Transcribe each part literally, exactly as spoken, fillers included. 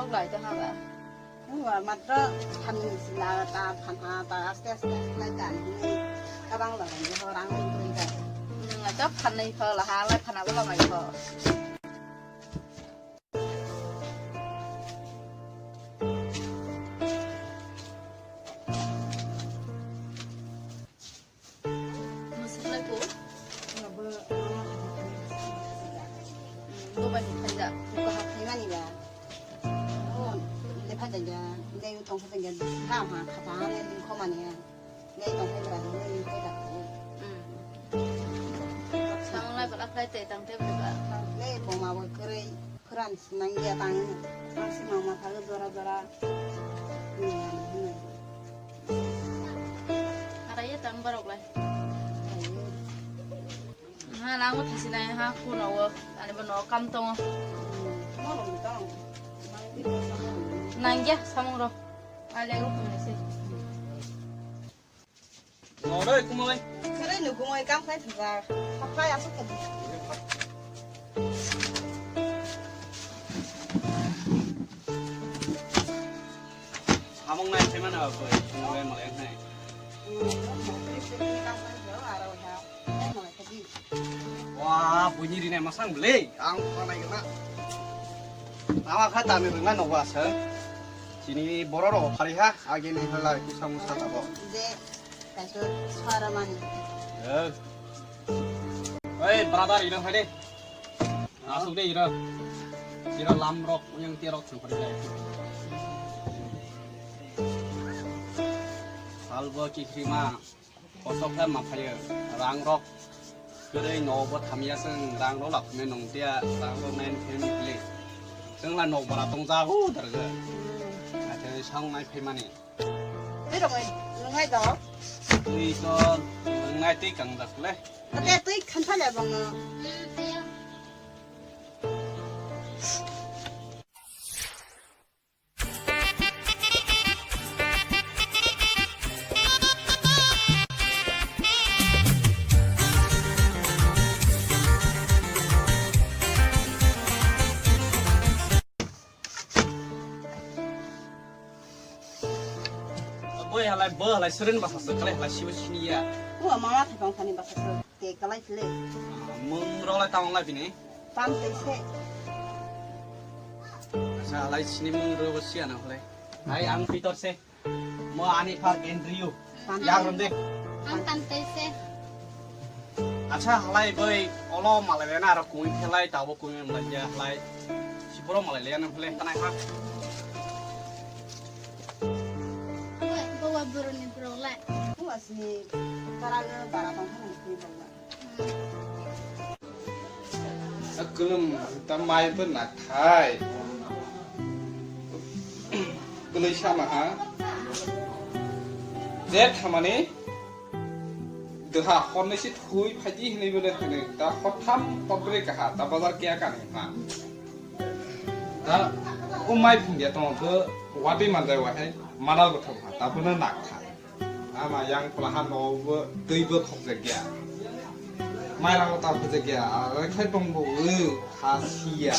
Lai to haba. Nungwa matro phanni sila ta phanha ta aste aste aste lai ta ni kabang la ni ho rang ni ta. Nungwa to phanni pho la ha lai phana bo la mai pho. Mwswk lai ko? Abo mama khathar khathar sida. Hmm, bo bai ni khaijak. Buka ha khaimani ba. Oh, le phaijak ya. Le tong phaijak ya. Ha ha khathar ha le khomani ya. Le tong phaijak ya. Le tong phaijak ya. Hmm. Samung lai bala khai te tang te ba. Le boma bo kwrwi. Phoran sinang ya tang, tang sinang ma thago jora jora. Ni ya, ni. Ara ya tang borok lai. Ha, nang mo thasi nai ha, kuno wo, ani bo no kam tongo. Hmm, mo rom tong. Nang ya, samung ro. Ale ro kumne se. Noroi kumoi. Kere nu kumoi kam khai thajak. Saphai asuk thajak. Samung nai khe mana ba koi. Kumoi malai nai. Wa, buini rinai masang bele. Ang panai kena. Tawa kha tami rwngna nogo asa. Chini borok rok phari ha, agini halai kusa musa tabo. Je, kaisa swara mani. Eh. Oi, brother, ino phai de. Asuk de iro. Iro lam rok, yang tia rok sengkori dai. Salbo kikrima. Kosok khe ma phaio, rang rok kwrwi nogo thamya chwng rang rok laphimai nung tiya rang rok nai phimani bwle. Chwng la nok bara tongjago darga. Athe song nai phimani. Twi rok nai nungnai do. Twi to nungnai twi kangjak le. Ate twi khansa le bongno. Boi halai, bo halai, seren basa se, kalai halai, sibo siniya. Bo mama thai bang sani basa se. Te kalai phile. Ah, mung rok lai tamo lai bini? Tam tei se. Asa lai sini mung rok bo siya na lai. Ai ang Pitor se. Mo ani pha Andrew. Tam. Yang rom de. Ang tam tei se. Acha halai bai olo malai na aro kumi phelai tabo kumi malai ya halai. Siporo malai le na phele tanai ha. Oi, bawa buruni burok lai. Ko asni karang bara tong thani kumi bang. Kwlwng ta mai bo nakthai. Kwlwi sama ha. Je thamani dwha hornwi se thwi phaidi hinwi bole hinwi ta hotham hotbrwi kaha ta bazar kiya kanwi ha. Ta o mai phungya tong bo watwi manjai wahai manal bo thang ha ta bono nakthai. Ama yang polaha no bo twi bo khokjak ya. Mairang ta khokjak ya. Rekhai tong bo khasiya.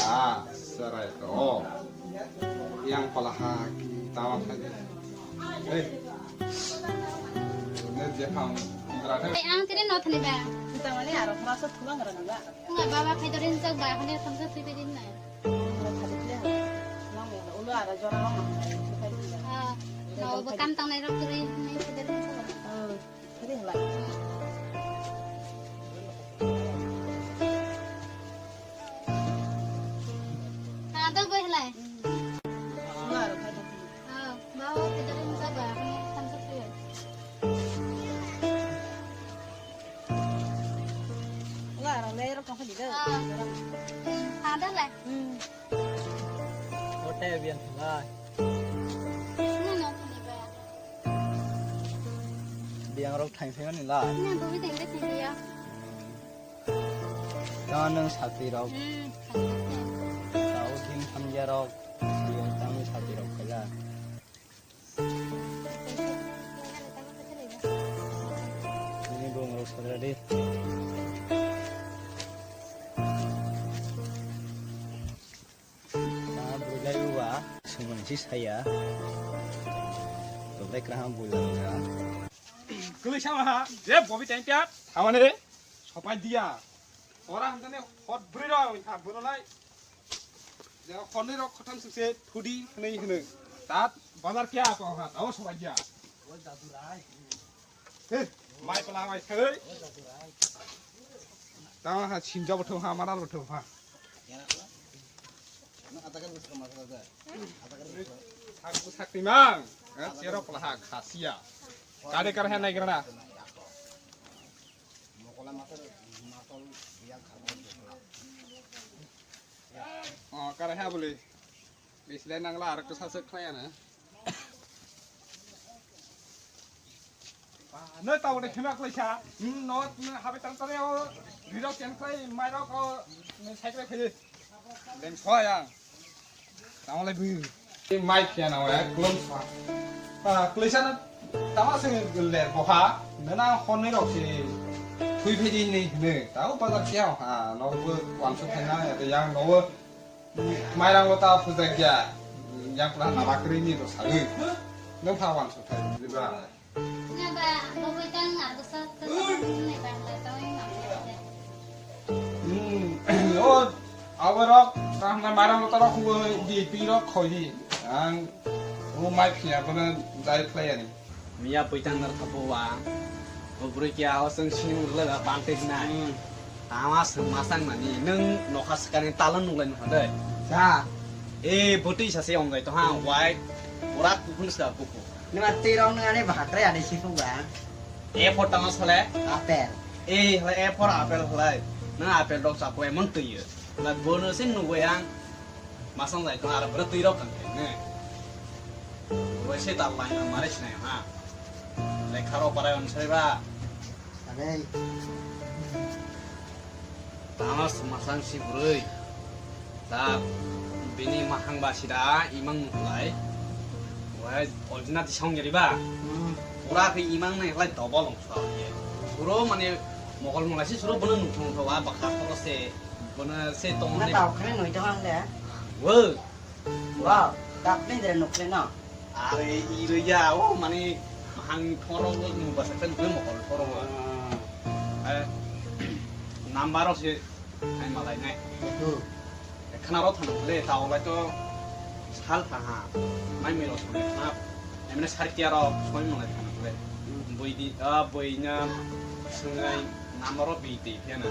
Sarai to. Yang polaha ki tawa khai. Ei. Ne je phang dra the. Ai, ang tini no thani ba. Kita mani aro masa thulang rang ba. Nga baba khai dorin jak ba, hone thamsa thui bedin na. Ah, no, bo kam tangnai rok kwrwi hinwi side ro. Ah, dok bai halai. Ah, baba, kita rin sa ba, hinwi thamsa thui. Wah, rong deh, rong kau di deh. Ah. Ada lah. Hmm. Hotel biang thanglai. Mana tadi ba? Biang rok thang thang ni lai. Mana bumi tengde tengde ya. Tang nang sakti rok. Hmm. Tau din tham ya rok. Biang tang sakti rok kaya. Ini bung rok sadra di. Nah, bujai uwa. Sumani si saya. Toblai kraham buila wngkha. Kwlwi sama ha, je bobi tengpiat, hamani sopai dia. Ora hamdani hot bwrwi rok wngkha, bwrwnai. Je khornwi rok khotham sukse thudi hwnwi hwno. Tat bazar kya to ha, tao sopai dia. He, mai pala mai sai. Tao ha sinjo botho ha, maral botho ha. Sakti mang, eh, cherok lah khasia. Kade kar hai nai grana. Oh, kar hai bole. Bislai nangla ar kesa se khlai ana. No, tabo de khema klaisa. Hmm, no, no, habe tang tare o. Rirok ken klai, mairok o, no, cycle khai. Leng soya. Tamo le bi. Mai khia na wa, klom sa. Ah, klaisa na. Tama se le boha. Nana honni rok si. Thui phedi ni ne. Tao bazar kya ha. No, bu wan su khaina ya, yang no. Mairang bo ta puja kya. Yang pura na bakri ni ro sari. No pha wan su khai. Ba. Nga ba, bo bai tang ar bwsa tang nai ba la tang nai ba. Hmm, o, aborok, tang na marang lo taro khubo di pi rok khoi di. Ang, o mai phiya bono dai khlai ani. Miya bai tang nar thapo wa. O bwrwi kya o seng sini urle ba pante hinai. Hmm. Tama seng masang mani, nung nokha sakani talan nunglai nukha dai. Sa. E, bwtwi sa se onggai to ha, wai. Ura kukhun sa kuku. Nima twi rok nung ani bahak kre ani sifung ba. A for tama sale? Apple. A, hala A for apple halai. Nang apple rok chapo emon twi yo. La bono sin nugoi ang. Masang lai to ara bwrwi twi rok kang ne. Wai se ta lai na mare sinai ha. Lekha rok parai on sai ba. Anei. Tama masang si bwrwi. Ta bini mahang ba sida imang nukhlai. Wai original ti song yari ba. Hmm. Pura khe imang nai khlai double ong sa ye. Suro mane mokol molai si suro bono nukthung thung ba bakha poro se bono se tong Na ne. Tau khane noi to hang le. Wo. Wow, dap ni dere nukle no. Are, iro ya, o, mani, hang thoro, o, nu basa kan, gue mokol thoro, o. Hmm. Eh, number o se, ai malai nai. Hmm. Khana ro thang le, ta olai to, sal tha ha, mai mi ro thang le, khana, emne sar kia ro, soi malai thang le. Hmm. Boi di, ah, boi na, sungai, number o bi te, pia na.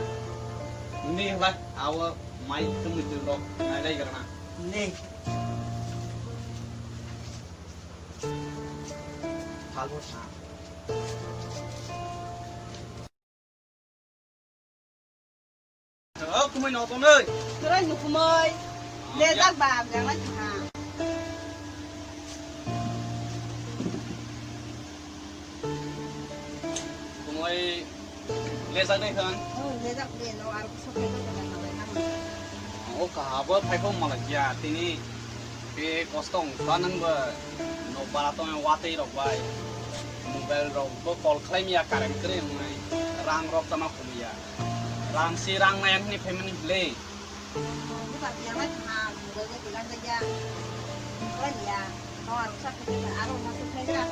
Ni hla, awo, mai, tum, tum, ro, nai lai gara na. Ni. Phalo sa. O, kumui no tongnoi. Turai no kumui. Lejak ba, jangan ha. Kumui. Lejak nai khan? Oh, lejak de, no, ar sok de, de, de, de, de. O kahabo phai kho malai ya, tini be kosto wngkha nang ba, no bara tong watwi rok bai, mobile rok bo call khlai miya, current kwrwi wngnai, rang rok tama khum ya, rang si rang nai ani phaimani ble. Buka biya mai tha, mobile de bilang de ya, khlai ya, no, ar sak de, aro ma se khlai ya,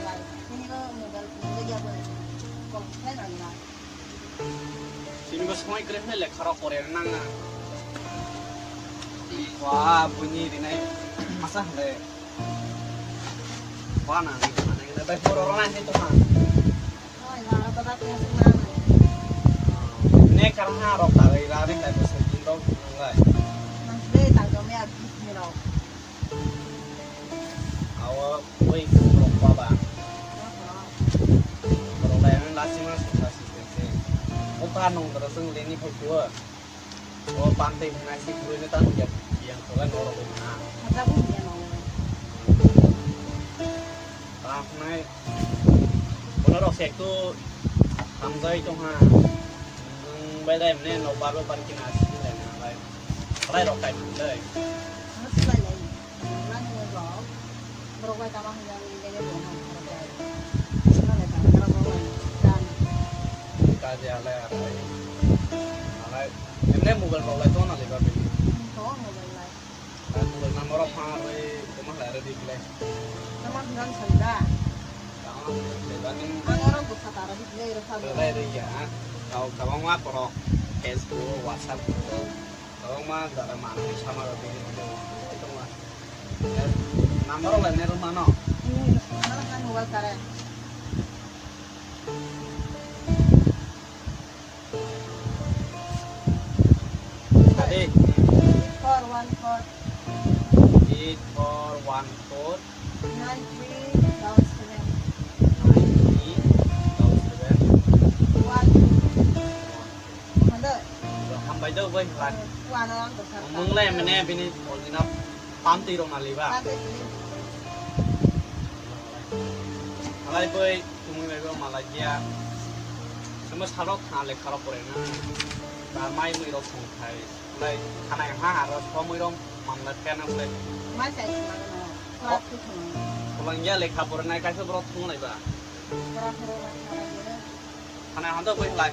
tini bo mobile de ya bo, call khlai ya. Sini bo songwi kwrwi hwnwi lekha rok pore nang na. Wa, buini rinai masa hwnle. Wa na, na, na, na, bai poro rona hwnwi tongma. Oi, na, na, na, na, na. Ne karang ha rok ta rai ra ri kai bo sai din rok nang lai. Nang be ta do me a bit ni rok. Awo ui borok baba. Borok dai ang lasima sukha si se se. O pa nong dara jeng leni phai tuo. O pante hwnai si bwrwi no tamo ya yang thola norok bai na. Khacha bo ya no. Tamo hwnai bono rok se ektu hamjai tong ha. Nwng bai dai mne nok bar bai bar kina si lai na lai. Lai rok kai mung lai. Ano si lai lai. Nang ni rok. Borok bai tama hwnjak ni bege bo nang borok bai. Sima lai tang borok bai. Kan. Ka je alai alai. Alai. Emne mobile rok lai tong na lai ba bini. To mobile lai. Ai mobile number rok pha lai tong lai re. Nang saliba. Ang oro bwsa tara bidinai rwkha. Belai rwya, ha? Kau kabangma borok Facebook, WhatsApp, kabangma jora manwi sama rok bini. Number rok lai nai rw mano. Hmm, nang mobile tara. Ade. Four one four. Eight four one four. Nine three double seven. Nine three double seven. One two. Hando. Hambai do bai lai. Kuano ang dokar. Mung lai mene bini original pam twi rok naliba. Pam twi rok. Alai bai. Tumui bai bo malai ya. Semo salo thana lekha rok pore na. Ba mai mui rok song khai. Lai thana ha ha ro somoi rok manla kena ble. Mai sai sima no. Kora thu thung. Kolangya lekha pore nai kaisa borok thung lai ba. Kora kora kora kora. Thana hando bai lai.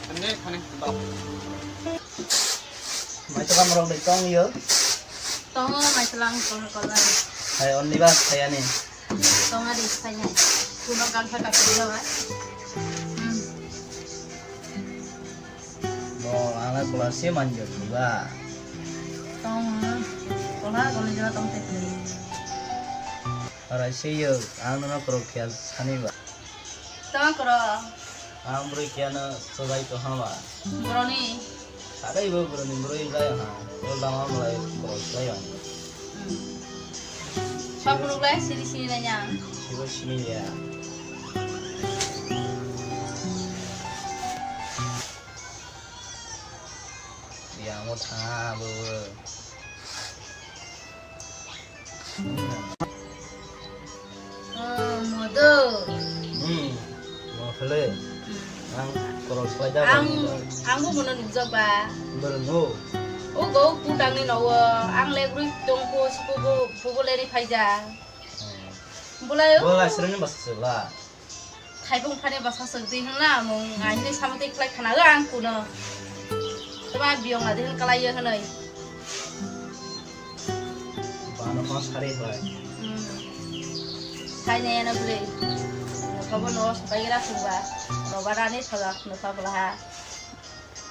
Thane thane to. Mai to kam rok dai tong yo. Tongo mai tlang kol kol. Hai onni ba khayani. Tong ari khainai. Kuno gangsa kaisa jawa. Hmm. Bo ang lai kola se manjak ba. Tong. Kola kola jawa tong te. Arai se yo ang no krok kya sani ba. Tong kro. Ang bwrwi kiyano chajai tongha ba. Boroni. Sagai bo boroni bwrwi lai ha. O lama malai cross lai ha. Hmm. Sab phunuk lai sini sini nanya. Sibo sini ya. Yang mo tha bo. Oh, modo. Hmm. Mo phele. Hmm. Ang korok slai da. Ang, ang bo mono nukjak ba. Boro no. O go kutang ni no. Ang le grui tong ko suko go, suko le ni phaija. Hmm. Bolai o. Bolai sreni basa sela. Thaibung phani bwsa swk di hwnla mung aini samati khlai khna ang kuno. Tama biyong la di hwn kalai ya hwnoi. Bano ma sari bai. Hmm. Sai ne na bule. Nokhabo no sabai gra sungba. Roba rani saga nokha bwlaha.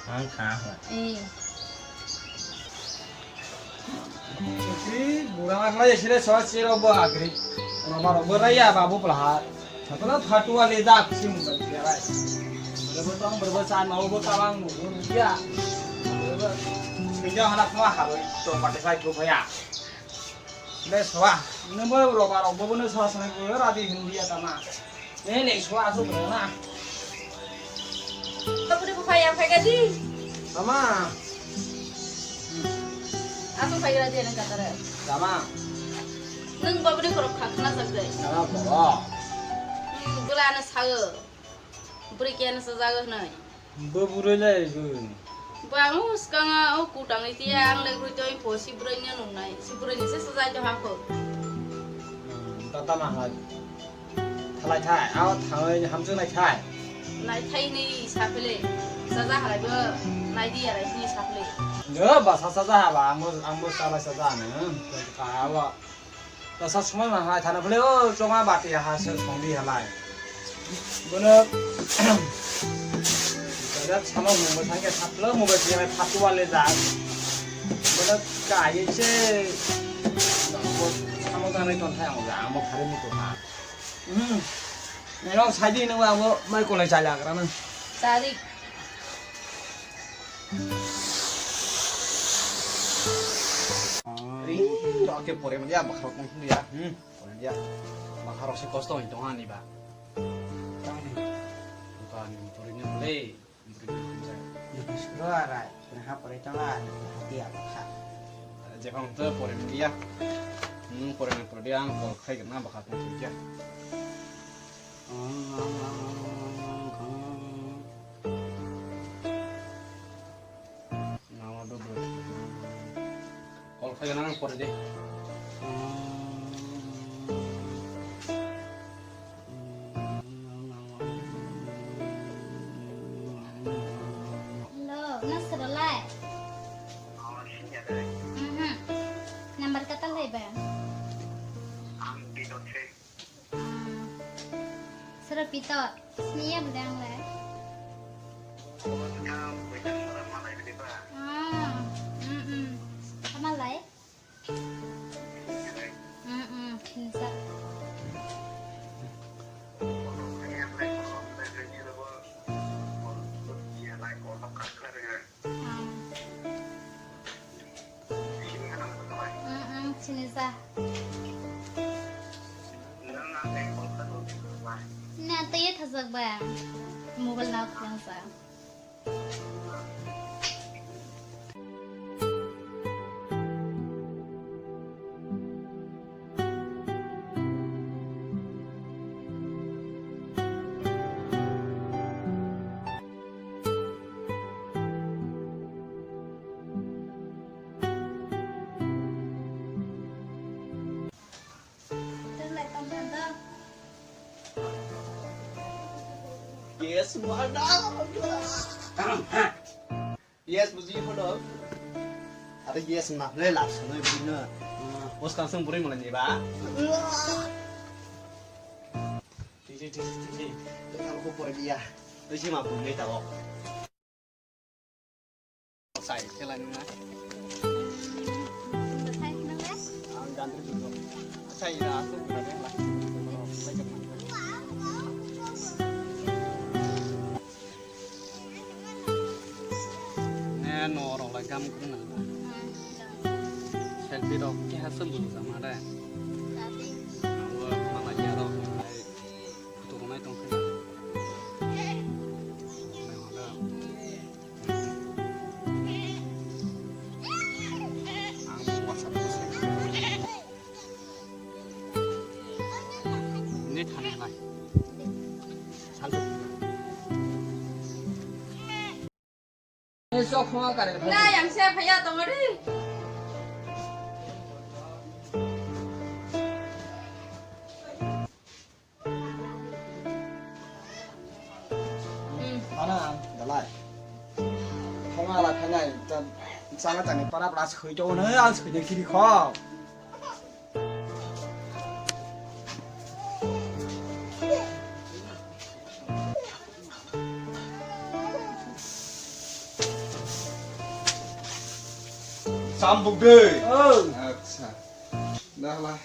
Ang kha hwa. Eh. Sisi, burang akhlai sile soa siro bo agri. Ono maro bo raya babu plaha. Satana thatu ale dak sim ban tiarai. Berbo tong berbo san mau bo tawang mu ya. Sejak anak mah harus to pakai sai tu ya. Le soa, ne bo roba rok bo ne soa sana ko radi hindi ya tama. Nene, sua asuk na. Kapuri ko phai, ang phai ka di. Tama. Asuk phai ka di, nang katara. Tama. Nang babri korok khakna sak dai. Tama, baba. Hmm, bula ana sago. Buri kiana sajago nai. Bo burui lai gun. Bo ang o swkang o kutang ni tiya ang le guri toi po si burui ni nung nai. Si burui ni se sajai to hapho. Hmm, tata ma hai. Thalai thai, ao thangoi hamchu nai thai. Nai thai ni sapele. Saja halai bo nai di ya rai ni sapele. Yo ba sa saja ha ba ang bo ang bo sa ba saja ne. Ka wa. Tasa sumai ma hai thana phale o chonga bati ha se songdi halai. Bono jaga sama mungba sangke thaplo mungba siyai thaplo wale ja. Bono kai se samo tanai ton thai ang ja amo khare ni to ha. Hmm. Nero saidi no amo mai kolai chai lagra na. Tari. Ri, rok ke pore manya, bakha rok nang ya. Hmm, pore manya. Bakha rok se kosto hoi tong ani ba. Tang ni. Bukan pore ni le, pore ni le. Ni skro arai, kena ha pore tong arai, dia bakha. Jepang to pore manya. Hmm, pore na pore dia, ang kol khai kena bakha tong ya. Nama do bro. Call khai nang pore de. Hello, nasra lai? Mhm. Number kata lai ba? Tara pito, sini ya beli ang lai. Ah, mm, mm. Sama lai? Mm, mm, sini sa. Ah. Mm, mm, sini sa. Na, tei thajak ba. Mobile na khwlangsa. Yes, madam. Yes, buji madam. Are yes, ma le lap sanoi bino. Bos kan sung buri malai ni ba. Tiji, tiji, tiji. Tang ko por dia. Tiji ma buri ni tao. Sai, kela nung na. Ang gantri dulu. Sai, ina aku kena deh lah. Ne, no, rok lai gam kuru nang. Selfie rok keha se bulu sama de. Awo, mana ya rok lai. Photo rwnai tong khe na. Ang WhatsApp ko se. Net hanai lai. Saldo. Sok phone kare. Na yang se phaya tong ri. Ana, dalai. Phone ala khanai, ta, chana tani para para sui to no, ang sui de kiri kho. Chambuk de. Oh. Acha. Dah lah.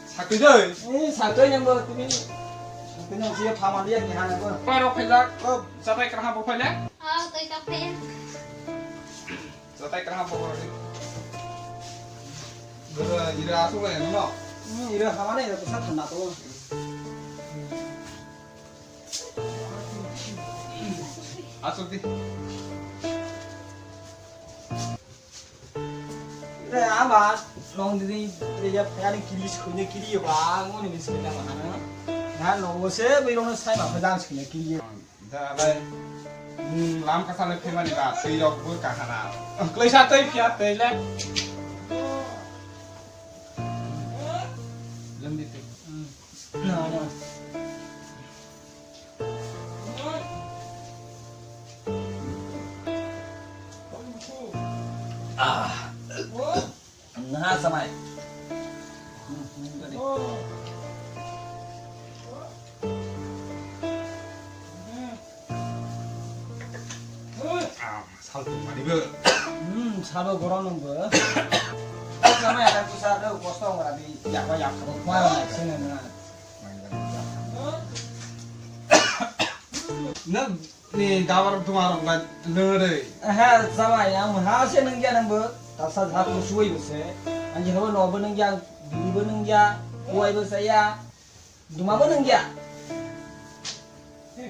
Sakti de. Eh, sakti yang bawa tini. Sakti yang dia paman dia ni hana ko. Paro khailak. Oh. Chatai keraham bo phailak. Oh, tui tak phe. Chatai keraham bo phailak. Gura ira asuk lai no. Hmm, ira hamane ira pusat thanda to. Asuk di. Re, ama, nong dini, re, ya, ya, ni kiri, sui ni kiri, ba, ngoni ni sui na ma, na. Na, nong bo se, bai rong na sai ma, phai dang sui ni kiri. Da, bai. Hmm, lam ka sa le phai mani ba, tei rok bo ka hana. Klai sa tei pia tei le. Lem di tei. Hmm. Na, na. Ah. Nah, samai. Ah, sal tu mani be. Hmm, salo gorom nunggu. Samai akan susah tu, kosong berarti. Ya, apa ya? Mana sini na? Nang ni dabar dumarok lai lere. Aha, samai ang ha se nang ya nang bo. Tasa ha tu suai bo se. Ang je ho no bo nang ya, bini bo nang ya, kuai bo saya. Duma bo nang ya.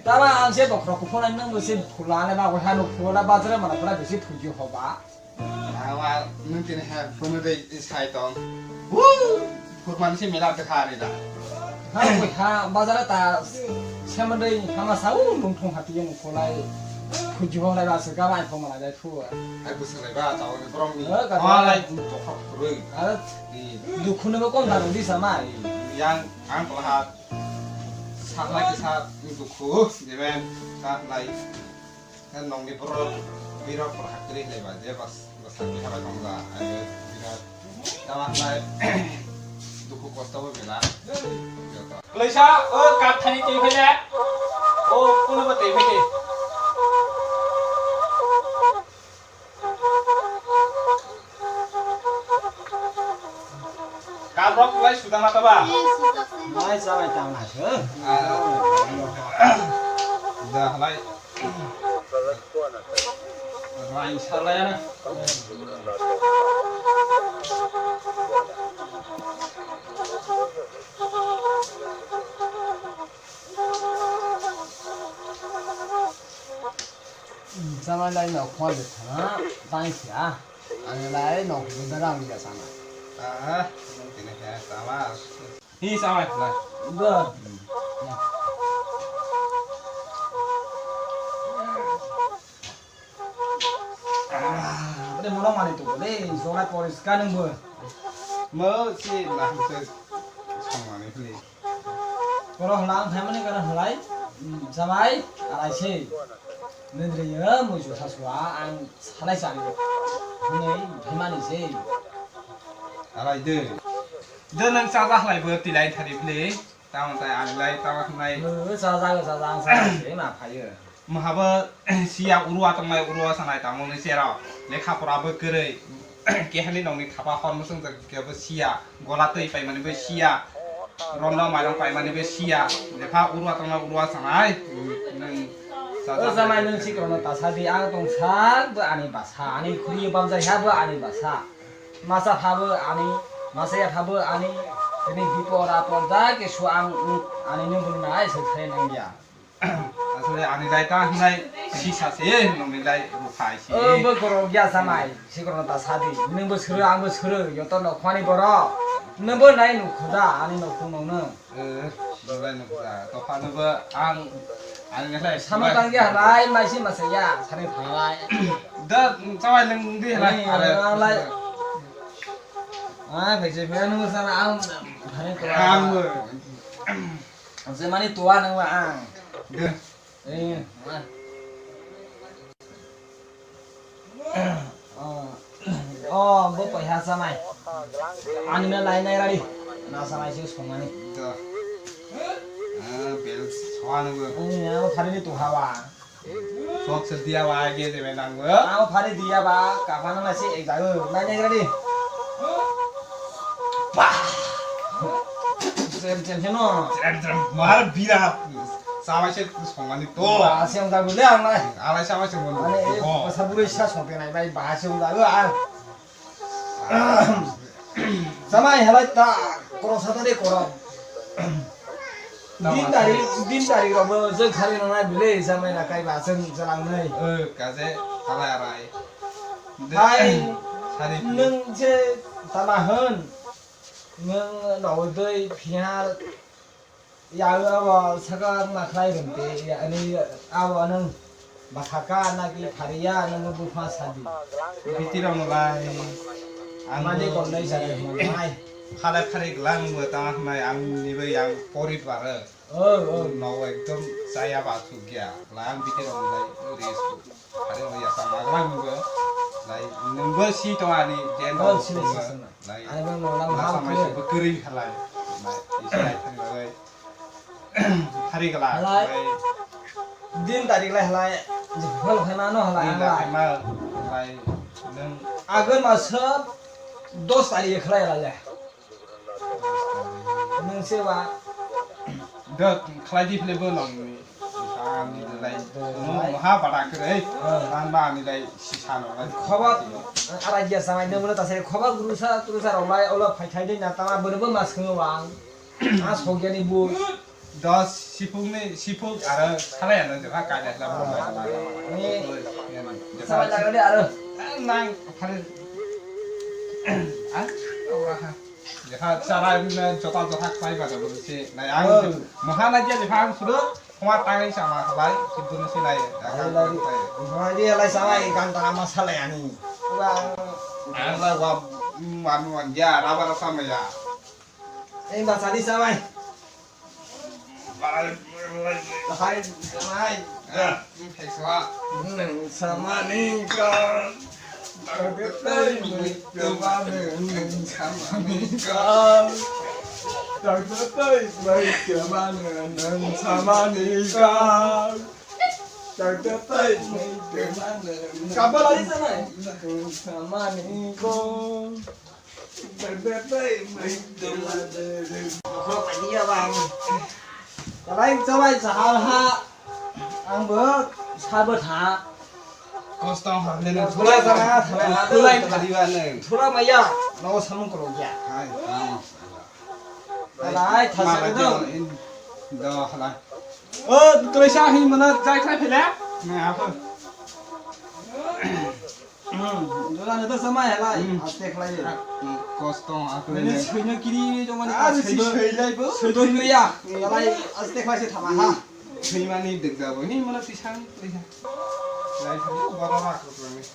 Tama ang se bokhorok kuphunai nang bo se phula le ba hano phula bazar mana phula bisi phuji hoba. Awa, nwng tini ha phone dei sai tong. Woo! Phurman se mela te kha ri da. Ha, ha, bazar ta semandei hama sa u lung thong hati yang pholai. Phuji ho lai ba se ka bai phone lai dai phu. Hai bu se lai ba ta o borong ni. Eh, ka ma lai bu to khap rui. Ara. Di. Dukhu ne bo kon da di samai. Yang ang ko ha. Sa lai ke sa dukhu, jemen sa lai. Kan nong ni bro, biro por hakri le ba, je bas, bas hakri haba tong da, ai bira. Tama lai, dukhu kosto bo bela. Joto. Leisa, o kathani twi phai le. O, kuno bo twi phai de. Kabrok lai sudana taba. Lai sa lai tang na se. Da lai. Lai sa lai na. Chama lai no khol de thana, tai sia. Ang lai no khol de rang ya chama. Ah, tini khe chama. Hi chama lai. Ga. Ah, bre mono mani tu le, jola poriska nungbo. Mo si lah se songmani le. Koro hwla ang phaimani koro hwlai, mm, jamai, alai se. Nidri yo, muisu sasua, ang salai sani. Hwnwi phaimani se. Alai de. De nang chaja halai bo tilai thari bile. Tamo tai ang lai tamo nai. Nw chaja, chaja, ang salai se ma phaio. Mohabo siya urua tongnai, urua sanai tamo ni sero. Lekha pora bo kwrwi. Kehani nongni thapa hor musung jak kebo siya. Gola twi paimani bo siya. Rondo mairong paimani bo siya. Lekha urua tongnai, urua sanai. Nang O jamai, nung sikrokno ta sadi, ang tong sak bo ani basa, ani khuri bamjai ha bo ani basa. Masa pha bo ani, masa ya pha bo ani, tini bipor apor ja kisu ang, ani nung bwrwi nai se thai nang ya. Asole ani lai ta hinai sisa se, nungni lai ruphai se. O bo korok ya jamai, sikrokno ta sadi, nung bo suru, ang bo suru, yoto no khwani borok, nung bo nai nuk khuda, ani nuk khung nung nung. Eh, belai nukha. Tokha nungbo ang, ang ngelai. Sama tangya halai, maisi masa ya, sani thanglai. Da, chawai leng di halai. Ni, are. Ang lai. Ah, kaisa phai nungbo sana ang, thani to. Ang bo. Ang se mani to ang nungbo ang. Da. Eh, ma. Oh, oh, bo paisa sanai. Ani na lai nai rari. Na sanai se songmani. Da. Ah, bel soan bo. Ani na phari ni to hawa. Sok se dia ba ge de nang bo. Ang phari dia ba, ka phana na se ek jago. Nai nai rari. Bah. Sem sem no. Sem sem. Mar bira. Sabai se songmani to. Ba se ang jago le ang nai. Alai sabai se mon. Ani e basa buri sa song te nai bai ba se ang jago ang. Jamai halai ta, korok sa ta de korok. Din tarik, din tarik rok bo jeng sari nang nai bile jamai na kai ba jeng jalang nai. Eh, kaje halai arai. Hai, sari. Nung je tama hwn. Nung nogoi doi phiya. Ya, abo saka ma khlai rwng te, ya, ani abo nwng bwkha ka na ki phariya, nwng bupha sadi. Biti rok no lai. Ang mani bo kon nai saka nai. Phalai phari glang bo ta nai ang ni bai ang pori pare. Oh, oh. No ekdom chaya ba thuk ya. Lang biti rok no lai res. Phari no ya ta ma glang bo. Lai nwng bo si to ani den. Oh, si, si, si. Lai. Ani bo no lang ha. Sama si bo kering halai. Lai isi lai phari lai. Hari gala. Halai. Din tarik lai halai. Jepal khaima no halai. Din halai. Tarik ma halai. Nung. Agar masa dos tarik khlai halai. Nung sewa. Dok khlai di phile bo nong ni. Ani lai. Nung maha pada kere. Tan ba ani lai sisa no lai. Khoba ara dia samai nung ta se khoba guru sa turu sa rong lai ola phai thai dei na tama bono bo mas khungo wang. A sogya ni bu. Dos sipung ni sipung ara khalai ano jepha kaida la bo. Ni. Jepha. Sama jaga di aro. Nang phari. Ah, ora ha. Jepha chara ni jota jota khlai ba bo se. Nai ang maha na dia jepha ang sudo. Khoma tangwi sama khlai, kibdunu silai, Ai, daga lai, khlai. Lai di, lai sama, i gan tama salai ani. Wa, ang lai wa, mm, anu wan ya, raba rasa ma ya. Ei, ba sadi samai. Lai, lai, lai. Hai, samai. Ya, mm, hai, sama. Hmm, sama ni ka. Bagai tai, mai, coba ni, hmm, sama ni ka. Doctor tei mai kemano nwng samani kok. Doctor tei mai kemano nwng samani kok. Kabal ari sanai. Nwng samani kok. Doctor tei mai kemano nwng. Nokhorok paidi ya bang. Kalai chobai sahal ha. Ang bo sabo tha. Kosto ha le nwng. Thula jana thula. Thula thula maya. Nogo samung korok ya. Hai. Halai, thasa do. Do halai. O, twisa hi mana jai khai phele? Na, apa? Hmm, dula ne to sama halai. Hmm. Aste khlai. Kosto akle. Ini sunya kiri jomani. Ah, si sui lai bo. Sui do kiri ya. Halai, aste khlai se thama ha. Suimani degda bo. Hi mana twisa, twisa. Lai thani, bara ma ko ni.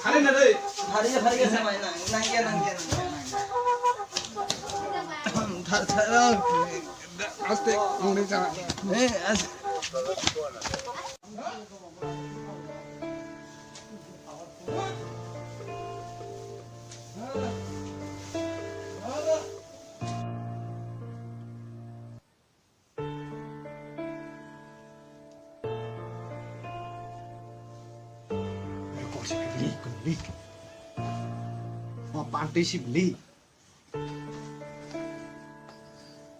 Hari na dei. Hari ya, hari ya sama na. Nang ya, nang ya, nang ya, nang ya. Thar, thar, aste, nang dei sama. Eh, as- Kok si beli, beli. Ma pantai si beli.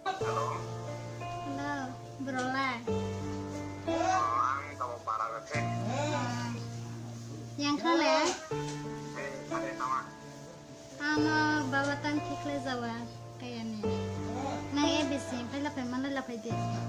Hello, bro lai. Yang kha le? Ano baba tang thik le jawa kaya ni. Nang A B C phai la phai man la phai de. Hmm.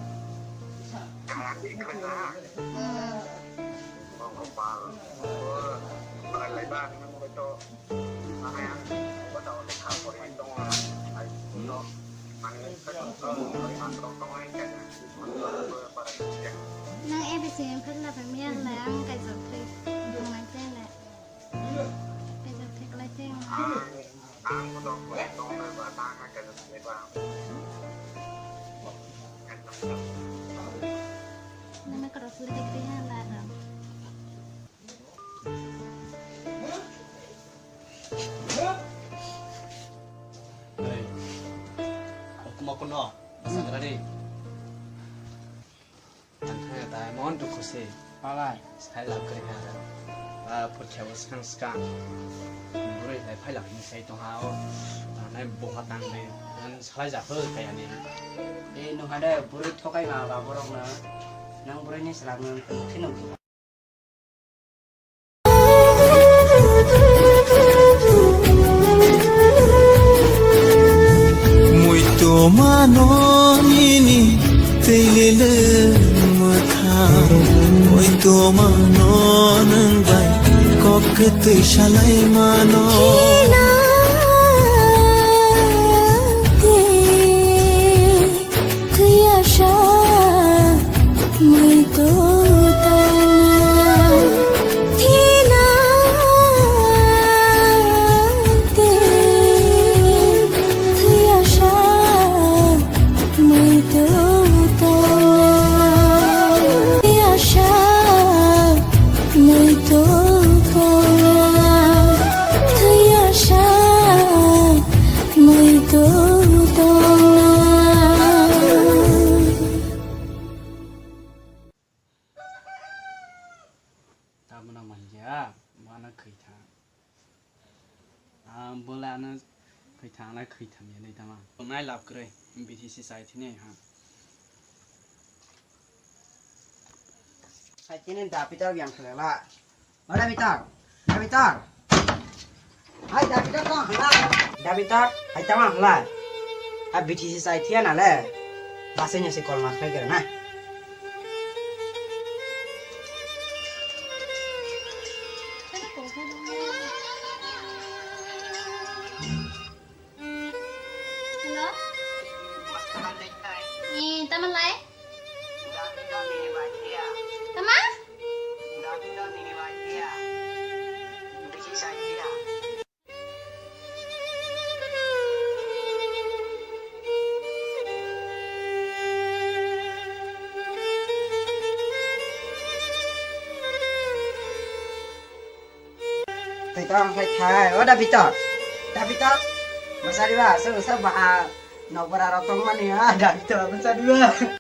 Nang A B C phai la phai miya la ang kai jok thai. Nang nai te le. Kai jok thai klai te. Nana cross le dikri ha la ra. Hey, okuma kono, sagrari. Ang thaya ta mon dukhu se. Palai. Sai lab kri ha. Ah, purkhe bo skang skang. Burui lai phai lak ni sai tong ha o. Tanai boha tang nai. Ang salai ja phai kaya ni. Eh, nung hade burui thokai ma ba borok na. Nang burui ni selak nang thino. Muitu mano nini teilele mwthang. Muitu mano nwng bai kok kwtwi salai mano. Thwiya sa muitu tongna, thina te. Thwiya sa muitu tongna, thwiya sa muitu tongna, thwiya sa muitu tongna. Tabona manja, mana khaitha. Ah, bola ano khaitha, anai khaitha ya nai tama. Nai lab kre, B T C sai thini ha. Sai thini da pitar yang khala. O Dabitor, Dabitor. Hai Dabitor tong hla. Dabitor, hai tama hla. A B T C sai thia na le. Base nya se kol ma khlai kera na. Hello? Eh, tama lai? Tama? Tei tong khai khai, o Dabitor. Dabitor. Bwsadi ba, aswk bwsa baha nokbora rok tongmani ha, dagi to bwsadi ba.